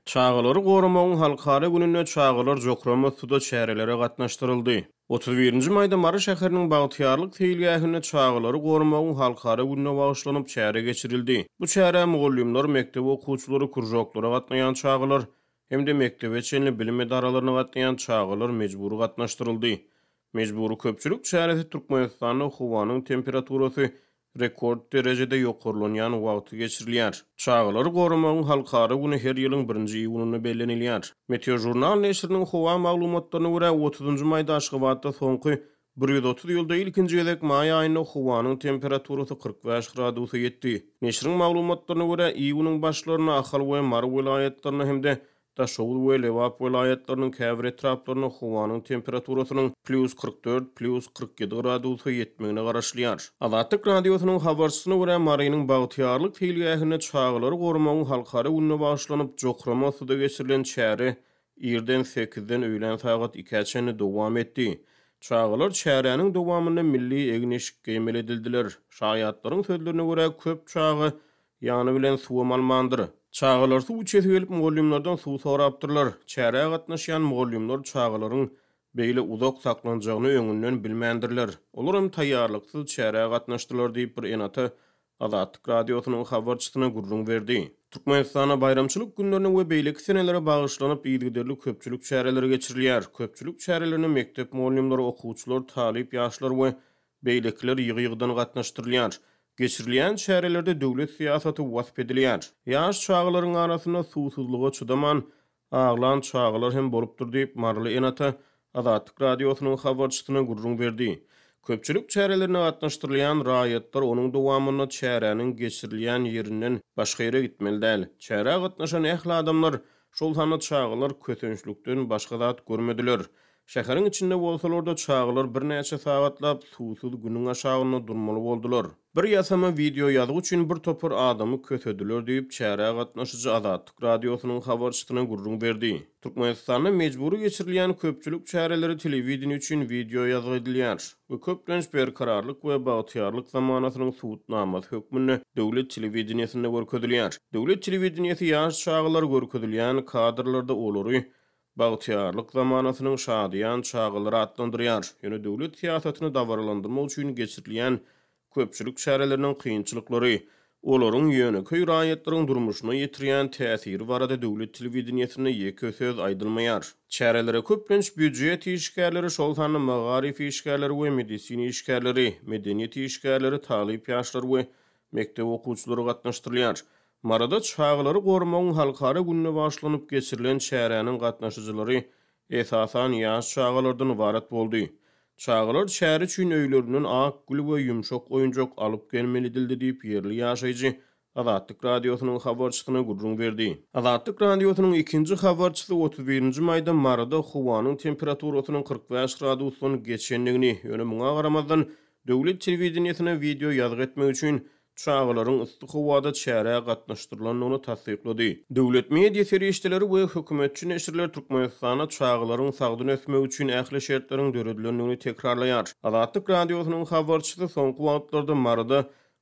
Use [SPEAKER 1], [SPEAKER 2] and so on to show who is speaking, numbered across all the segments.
[SPEAKER 1] Çagalary goramagyň halkara gününde çagalar jokrama suda çärelere gatnaşdyryldy. 31-nji maýda Mary şäheriniň Bagtyýarlyk seýilgähinde çagalary goramagyň halkara gününe bagyşlanyp çäre geçirildi. Bu çärä mugallymlar, mekdep okuwçylary, kružoklara gatnaýan çagalar hem-de mekdebe çenli bilim edaralaryna gatnaýan çagalar mejbury gatnaşdyryldy. Mejbury köpçülik çäresi Türkmenistanda howanyň temperaturasy rekord derejede ýokarlanýan wagty geçirilýär. Çagalary goramagyň halkara güni her ýylyň birinji iýunynda bellenilýär. Meteožurnal neşiriniň howa maglumatlaryna görä, otuzynjy maýda Aşgabatda soňky 130 ýylda ilkinji gezek maý aýynda howanyň temperaturasy 45 gradusa ýetdi. Neşiriň maglumatlaryna görä, iýunyň başlarynda Ahal we Mary welaýatlarynda hem-de Daşoguz we Lebap welaýatlarynyň käbir etraplarynda howanyň temperaturasynyň plýus 44, plýus 47 gradusa ýetmegine garaşylýar. Azatlyk Radiosynyň habarçysyna görä, Marynyň Bagtyýarlyk seýilgähinde çagalary goramagyň halkara gününe bagyşlanyp, jokrama yssyda geçirilen çäre irden sekizden öýlän sagat ikä çenli dowam etdi. Çagalar çäräniň dowamynda milli egin-eşik geýmeli edildiler. Şaýatlaryň sözlerine görä, köp çaga Ýany bilen suwam almandyr. Çagalar suw içesi gelip mugallymlardan suw sorapdyrlar. Çärä gatnaşýan mugallymlar çagalaryň beýle uzak saklanjagyny öňünden bilmändirler. Olaram taýýarlyksyz çärä gatnaşdylar diýip bir ene-ata Azatlyk Radiosynyň habarçysyna gürrüň berdi. Türkmenistanda baýramçylyk günlerine we beýleki senelere bagyşlanyp yzygiderli köpçülik çäreleri geçirilýär. Köpçülik çärelerine mekdep mugallymlary, okuwçylar, talyp ýaşlar we beýlekiler ýygy-ýygydan gatnaşdyrylýar. Geçirilýän çärelerde döwlet syýasaty wasp edilýär. Ýaş çagalaryň arasynda suwsuzlyga çydaman, aglan çagalar hem bolupdyr diýip, maryly ene-ata Azatlyk Radiosynyň habarçysyna gürrüň berdi. Köpçülik çärelerine gatnaşdyrylýan raýatlar onuň dowamynda çäräniň geçirilýän ýerinden başga ýere gitmeli däl. Çärä gatnaşan ähli adamlar, şol sanda çagalar kösençlikden başga zat görmediler. Şäheriň içinde bolsalar-da, çagalar birnäçe sagatlap suwsuz günüň aşagynda durmaly boldular. Bir ýasama wideoýazgy üçin bir topar adamy kösediler diýip, çärä gatnaşyjy Azatlyk Radiosynyň habarçysyna gürrüň berdi. Türkmenistanda mejbury geçirilýän köpçülik çäreleri telewideniýe üçin wideoýazgy edilýär we köplenç Berkararlyk we bagtyýarlyk zamanasynyň subutnamasy hökmünde döwlet telewideniýesinde görkezilýär. Döwlet telewideniýesi ýaş çagalar görkezilýän kadrlarda olary Bagtyýarlyk zamanasynyň şadyýan çagalary atlandyrýar. Ýöne döwlet syýasatyny dabaralandyrmak üçin geçirilýän köpçülik çäreleriniň kynçylyklary, olaryň ýönekeý raýatlaryň durmuşyna ýetirýän täsiri barada döwlet telewideniýesinde ýeke söz aýdylmaýar. Çärelere köplenç býujet işgärleri, şol sanda magaryf işgärleri we medisina işgärleri, medeniýet işgärleri, talyp ýaşlar we mekdep okuwçylary gatnaşdyrylýar. Maryda çagalary goramagyň halkara gününe bagyşlanyp geçirilen çäräniň gatnaşyjylary esasan ýaş çagalardan ybarat boldy. Çagalar çäre üçin öýlerinden ak gül we ýumşak oýunjak alyp gelmeli edildi diýip, ýerli ýaşaýjy Azatlyk Radiosynyň habarçysyna gürrüň berdi. Azatlyk Radiosynyň ikinji habarçysy 31-nji maýda Maryda howanyň temperaturasynyň 45 gradusdan geçendigini, ýöne muňa garamazdan, döwlet telewideniýesine wideo ýazgy etmek üçin çagalaryň yssy howada çärä gatnaşdyrylandygyny tassyklady. Döwlet media serişdeleri we hökümetçi neşirler Türkmenistanda çagalaryň sagdyn ösmegi üçin ähli şertleriň döredilendigini tekrarlaýar. Azatlyk Radiosynyň habarçysy soňky wagtlarda Maryda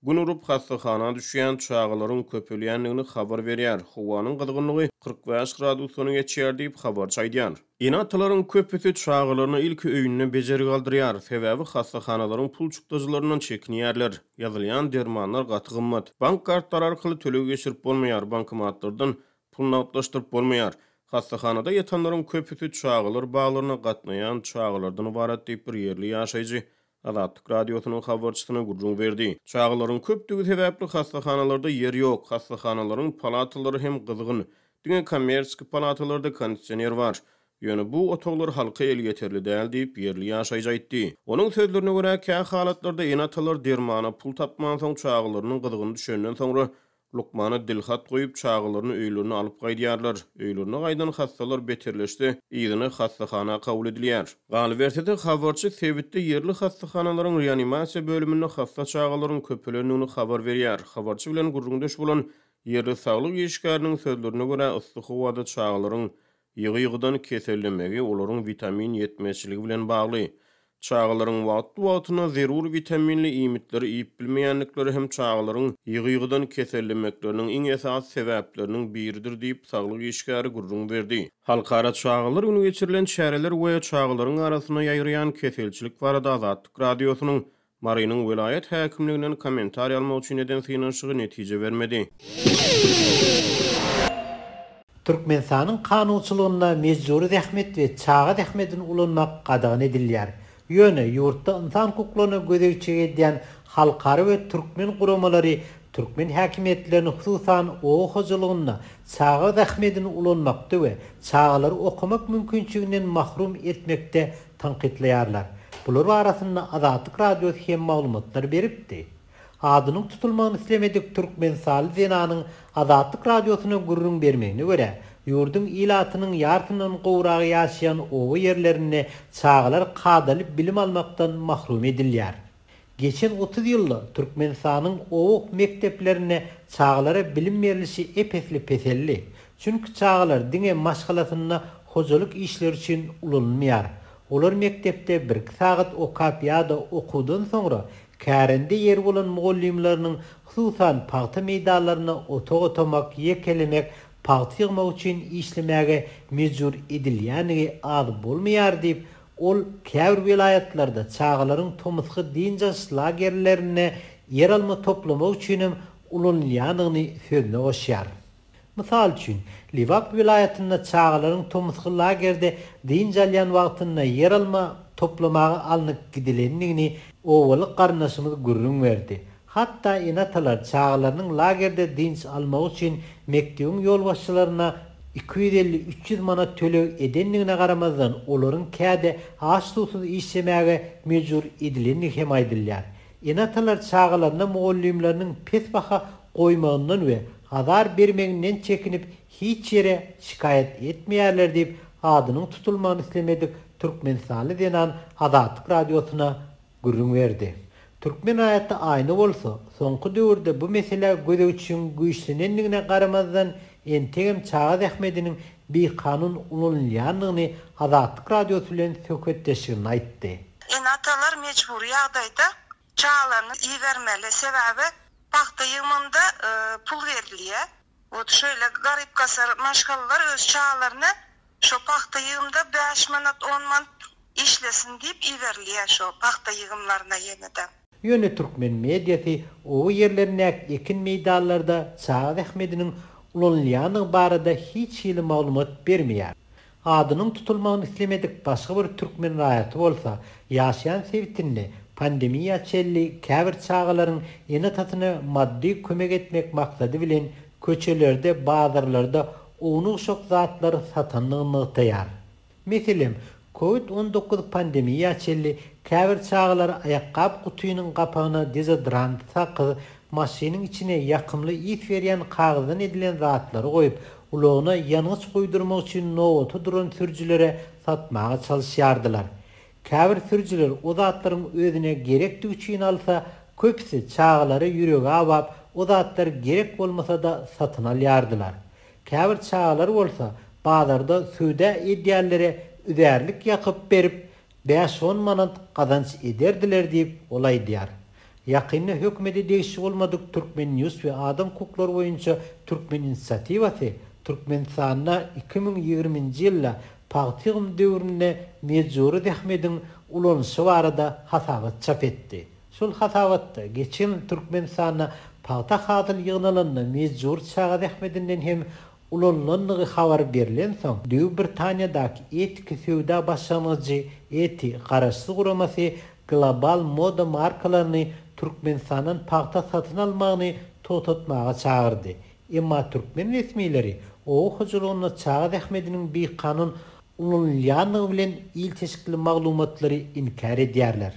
[SPEAKER 1] Gün urup hassahana düşýän çagalaryň köpelýändigini habar berýär. Howanyň gyzgynlygy 45 gradusdan geçýär diýip, habarçy aýdýar. Ene-atalaryň köpüsi çagalaryna ilki öýünde bejergi aldyrýar, sebäbi hassahanalaryň pul çykdajylaryndan çekinýärler. Ýazylýan dermanlar gaty gymmat. Bank kartlary arkaly töleg geçirip bolmaýar, bankomatlardan pul nagtlaşdyryp bolmaýar. Hassahanada ýatanlaryň köpüsi çagalar baglaryna gatnaýan çagalardan ybarat diýip, bir ýerli ýaşaýjy Azatlyk Radiosynyň habarçysyna gürrüň berdi. Çagalaryň köpdügi sebäpli hassahanalarda ýer ýok, hassahanalaryň palatalary hem gyzgyn. Diňe kommerçeski palatalarda kondisioner bar. Ýöne bu otaglar halka elýeterli däl diýip, ýerli ýaşaýjy aýtdy. Onuň sözlerine görä, kä halatlarda ene-atalar dermana pul tapmansoň çagalarynyň gyzgyny düşenden soňra Lukmana dilhat goýup, çagalaryny öýlerine alyp gaýdýarlar. Öýlerine gaýdan hassalar beterleşse, yzyna hassahana kabul edilýär. Galyberse-de, habarçy sebitde ýerli hassahanalaryň reanimasiýa bölüminde hassa çagalaryň köpelendigini habar berýär. Habarçy bilen gürrüňdeş bolan ýerli saglyk işgäriniň sözlerine görä, yssy howada çagalaryň ýygy-ýygydan kesellemegi olaryň witamin ýetmezçiligi bilen bagly. Çagalaryň wagtly-wagtynda zerur witaminli iýmitleri iýip bilmeýändikleri hem çagalaryň ýygy-ýygydan kesellemekleriniň iň esasy sebäpleriniň biridir diýip, saglyk işgäri gürrüň berdi. Halkara çagalar güni geçirilen çäreler we çagalaryň arasynda ýaýraýan keselçilik barada Azatlyk Radiosynyň Marynyň welaýat häkimliginden kommentariý almak üçin eden synanyşygy netije bermedi.
[SPEAKER 2] Türkmenistanyň kanunçylygynda mejbury zähmet we çaga zähmetini ulanmak gadagan edilýär. Ýöne ýurtda ynsan hukuklaryna gözegçilik edýän halkara we türkmen guramalary türkmen häkimiýetlerini hususan oba hojalygynda çaga zähmetini ulanmakda we çagalary okamak mümkinçiliginden mahrum etmekde tankytlaýarlar. Bular barasynda Azatlyk Radiosy hem maglumatlar beripdi. Adynyň tutulmagyny islemedik türkmenistanly zenanyň Azatlyk Radiosyna gürrüň bermegine görä, ýurduň ilatynyň ýarsyndan gowragy ýaşaýan oba ýerlerinde çagalar kadaly bilim almakdan mahrum edilýär. Geçen 30 ýylda Türkmenistanyň oba mekdeplerinde çagalara bilim berlişi ep-esli peseldi. Çünki çagalar diňe maşgalasynda hojalyk işleri üçin ulanylmaýar. Olar mekdepde birki sagat okap ýa-da okuwdan soňra kärende ýeri bolan mugallymlarynyň hususan pagta meýdanlarynda otag otamak, ýekelemek, pagta ýygmak üçin işlemäge mejbur edilýändigi az bolmaýar diýip, ol käbir welaýatlarda çagalaryň tomusky dynç alyş lagerlerinde ýeralma toplamak üçinem ulanylýandygyny sözüne goşýar. Mysal üçin, Lebap welaýatynda çagalaryň tomusky lagerde dynç alýan wagtynda ýeralma toplamaga alnyp gidilendigini obaly garyndaşymyz gürrüň berdi. Hatda ene-atalar çagalarynyň lagerde dynç almagy üçin mekdebiň ýolbaşçylaryna 250-300 manat töleg edendigine garamazdan, olaryň käde aç-suwsuz işlemäge mejbur edilendigi hem aýdylýar. Ene-atalar çagalaryna mugallymlarynyň pes baha goýmagyndan we azar bermeginden çekinip hiç ýere şikaýat etmeýärler diýip, adynyň tutulmagyny islemedik türkmenistanly zenan Azatlyk Radiosyna gürrüň berdi. Türkmen raýaty Aýna bolsa, soňky döwürde bu meselä gözegçiligiň güýçlenendigine garamazdan, entegem çaga zähmetiniň bikanun ulanylýandygyny Azatlyk Radiosy bilen söhbetdeşliginde aýtdy.
[SPEAKER 3] Ene-atalar mejbury ýagdaýda çagalaryny ibermeli. Sebäbi pagta ýygymynda pul berilýär. Wot şeýle garyp-gasar maşgalalar öz çagalaryny şo pagta ýygymda bäş manat, on manat işlesin diýip iberilýär şo pagta ýygymlaryna ýene-de.
[SPEAKER 2] Ýöne türkmen mediasy oba ýerlerindäki ekin meýdanlarda çaga zähmetiniň ulanylýandygy barada hiç hili maglumat bermeýär. Adynyň tutulmagyny islemedik başga bir türkmen raýaty bolsa, ýaşaýan sebitinde pandemiýa çenli käbir çagalaryň ene-atasyna maddy kömek etmek maksady bilen köçelerde, bazarlarda ownuk-uşak zatlary satandygyny nygtaýar. Meselem, Covid 19 pandemiýa çenli käbir çagalar aýakgap gutynyň gapagyna dezodrant, sakyz, maşynyň içine ýakymly ys berýän kagyzdan edilen zatlary goýup, ulagyna ýangyç guýdurmak üçin nobata duran sürüjilere satmaga çalyşýardylar. Käbir sürüjiler o zatlaryň özüne gerekdigi üçin alsa, köpüsi çagalara ýüregi awap, o zatlar gerek bolmasa-da satyn alýardylar. Käbir çagalar bolsa bazarda söwda edýänlere üzärlik ýakyp berip, bäş-on manat gazanç ederdiler diýip, ol aýdýar. Ýakynda hökümete degişli bolmadyk Turkmen News we adam hukuklary boýunça Türkmen inisiatiwasy Türkmenistanda 2020-nji ýylda pagta ýygym döwründe mejbury zähmediň ulanylyşy barada hasabat çap etdi. Şol hasabatda geçen ýyl Türkmenistanda pagta hasyly ýygnalanda mejbury çaga zähmetinden hem ulanylandygy habar berlensoň, Beýik Britaniýadaky Etiki söwda başlangyjy, ETI, garaşsyz guramasy global moda markalaryny Türkmenistandan pagta satyn almagyny togtatmaga çagyrdy. Emma türkmen resmileri oba hojalygynda çaga zähmetiniň bikanun ulanylýandygy bilen ilteşikli maglumatlary inkär edýärler.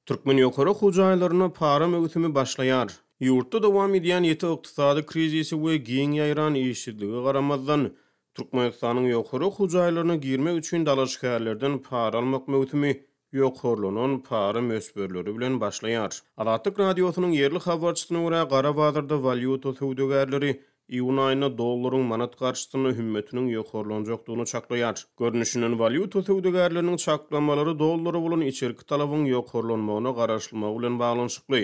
[SPEAKER 1] Türkmen ýokary okuw jaýlarynda para möwsümi başlaýar. Ýurtda dowam edýän ýiti ykdysady krizise we giň ýaýran işsizlige garamazdan, Türkmenistanyň ýokary okuw jaýlaryna girmek üçin dalaşgärlerden para almak möwsümi ýokarlanan para möçberleri bilen başlaýar. Azatlyk Radiosynyň ýerli habarçysyna görä, gara bazarda walýuta söwdagärleri. Iýun aýynda dollaryň manat garşysynda hümmetiniň ýokarlanjakdygyny çaklaýar. Görnüşinden, walýuta söwdagärleriniň çaklamalary dollara bolan içerki talabyň ýokarlanmagyna garaşylmagy bilen baglanyşykly.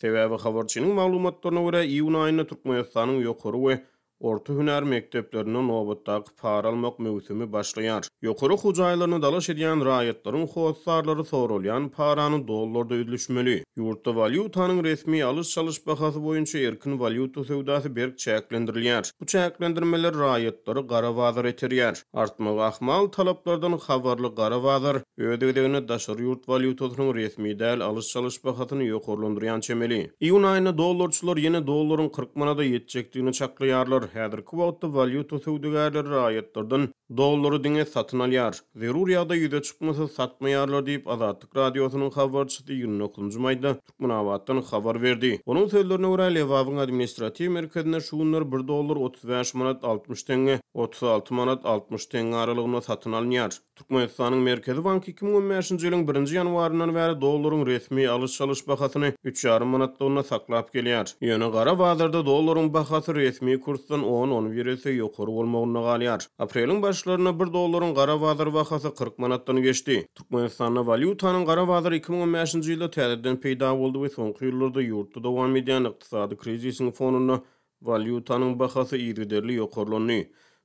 [SPEAKER 1] Sebäbi, habarçynyň maglumatlaryna görä, iýun aýynda Türkmenistanyň ýokary we orta hünär mekdeplerinde nobatdaky para almak möwsümi başlaýar. Ýokary okuw jaýlaryna dalaş edýän raýatlaryň hossarlary soralýan parany dollarda üzlüşmeli. Ýurtda walýutanyň resmi alyş-çalyş bahasy boýunça erkin walýuta söwdasy berk çäklendirilýär. Bu çäklendirmeler raýatlary gara bazara iterýär. Artmagy ahmal talaplardan habarly gara bazar öz gezeginde daşary ýurt walýutasynyň resmi däl alyş-çalyş bahasyny ýokarlandyrýan çemeli. Iýun aýynda dollarçylar ýene dollaryň 40 manada ýetjekdigini çaklaýarlar. Häzirki wagtda walýuta söwdagärleri raýatlardan dollary diňe satyn alýar. Zerur ýagdaý ýüze çykmasa, satmaýarlar diýip, Azatlyk Radiosynyň habarçysy 29-njy maýda Türkmenabatdan habar berdi. Onuň sözlerine görä, Lebabyň administratiw merkezinde şu günler bir dollar 35 manat 60 teňňe, 36 manat 60 teňňe aralygynda satyn alynýar. Türkmenistanyň Merkezi banky 2015-nji ýylyň birinji ýanwaryndan bäri dollaryň resmi alyş-çalyş bahasyny üç ýarym manatlygynda saklap gelýär. Ýöne gara bazarda dollaryň bahasy resmi kursdan on-on bir esse ýokary bolmagynda galýar. Apreliň başlarynda bir dollaryň gara bazar bahasy 40 manatdan geçdi. Türkmenistanda walýutanyň gara bazary 2015-nji ýylda täzeden peýda boldy we soňky ýyllarda ýurtda dowam edýän ykdysady krizisiň fonunda Walýutanyň bahasy yzygiderli ýokarlandy.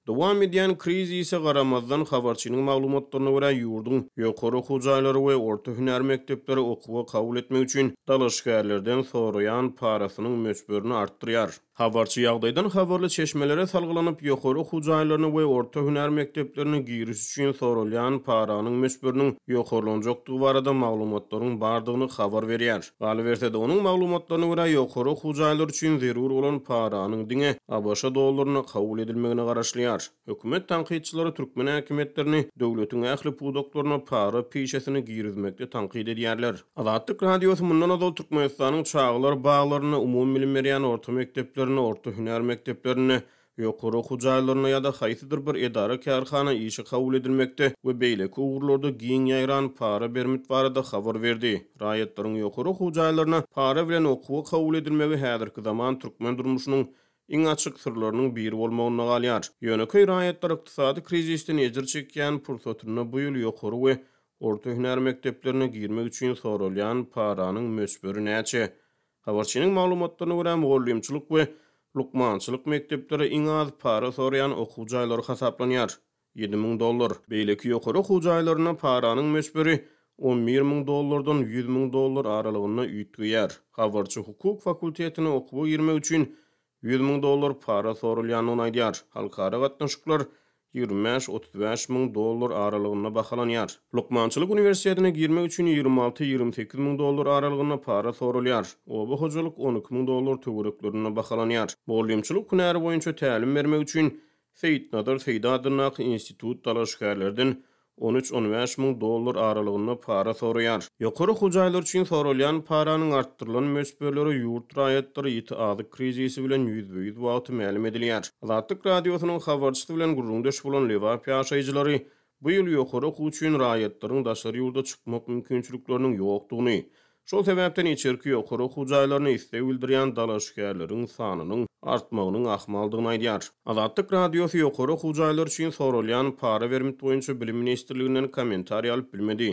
[SPEAKER 1] Dowam edýän krizise garamazdan, habarçynyň maglumatlaryna görä, ýurduň ýokary okuw jaýlary we orta hünär mekdepleri okuwa kabul etmek üçin dalaşgärlerden soraýan parasynyň möçberini artdyrýar. Habarçy ýagdaýdan habarly çeşmelere salgylanyp, ýokary okuw jaýlaryna we orta hünär mekdeplerine giriş üçin soralýan paranyň möçberiniň ýokarlanjakdygy barada maglumatlaryň bardygyny habar berýär. Galyberse-de, onuň maglumatlaryna görä, ýokary okuw jaýlary üçin zerur bolan paranyň diňe ABŞ dollarynda kabul edilmegine garaşylýar. Hökümet tankytçylary türkmen häkimiýetlerini döwletiň ähli pudaklaryna para pişesini girizmekde tankyt edýärler. Azatlyk Radiosy mundan ozal Türkmenistanyň çagalar baglarynda, umumybilim berýän orta mekdeplerinde, orta hünär mekdeplerinde, ýokary okuw jaýlarynda ýa-da haýsydyr bir edara-kärhana işe kabul edilmekde we beýleki ugurlarda giň ýaýran para-bermit barada habar berdi. Raýatlaryň ýokary okuw jaýlaryna para bilen okuwa kabul edilmegi häzirki zaman türkmen durmuşynyň iň açyk syrlarynyň biri bolmagynda galýar. Ýönekeý raýatlar ykdysady krizisden ejir çekýän pursatynda bu ýyl ýokary we orta hünär mekdeplerine girmek üçin soralýan paranyň möçberi näçe? Habarçynyň maglumatlaryna görä, mugallymçylyk we lukmançylyk mekdepleri iň az para soraýan okuw jaýlary hasaplanýar, 7000 dollar. Beýleki ýokary okuw jaýlarynda paranyň möçberi 11 müň dollardan 100 müň dollar aralygynda üýtgeýär. Habarçy hukuk fakultetine okuwa girmek üçin 100 müň dollar para soralýandygyny aýdýar. Halkara gatnaşyklar 25, 35 müň dollar aralygynda bahalanýar. Lukmançylyk uniwersitetine girmek üçin 26, 28 müň dollar aralygynda para soralýar. Oba hojalyk 12 müň dollar töwereklerinde bahalanýar. Mugallymçylyk hünäri boýunça tälim bermek üçin Seýitnazar Seýdi adyndaky institut dalaşgärlerden on üç-on bäş müň dollar aralygynda para soraýar. Ýokary okuw jaýlary üçin soralýan paranyň artdyrylan möçberleri ýurt raýatlary ýiti azyk krizisi bilen ýüzbe-ýüz wagty mälim edilýär. Azatlyk Radiosynyň habarçysy bilen gürrüňdeş bolan lebap ýaşaýjylary bu ýyl ýokary okuw üçin raýatlaryň daşary ýurda çykmak mümkinçilikleriniň ýokdugyny, Şol sebäpden içerki ýokary okuw jaýlaryna isleg bildirýän dalaşgärleriň sanynyň artmagynyň ahmaldygyny aýdýar. Azatlyk Radiosy ýokary okuw jaýlary üçin soralýan para bermit boýunça Bilim ministrliginden kommentariý alyp bilmedi.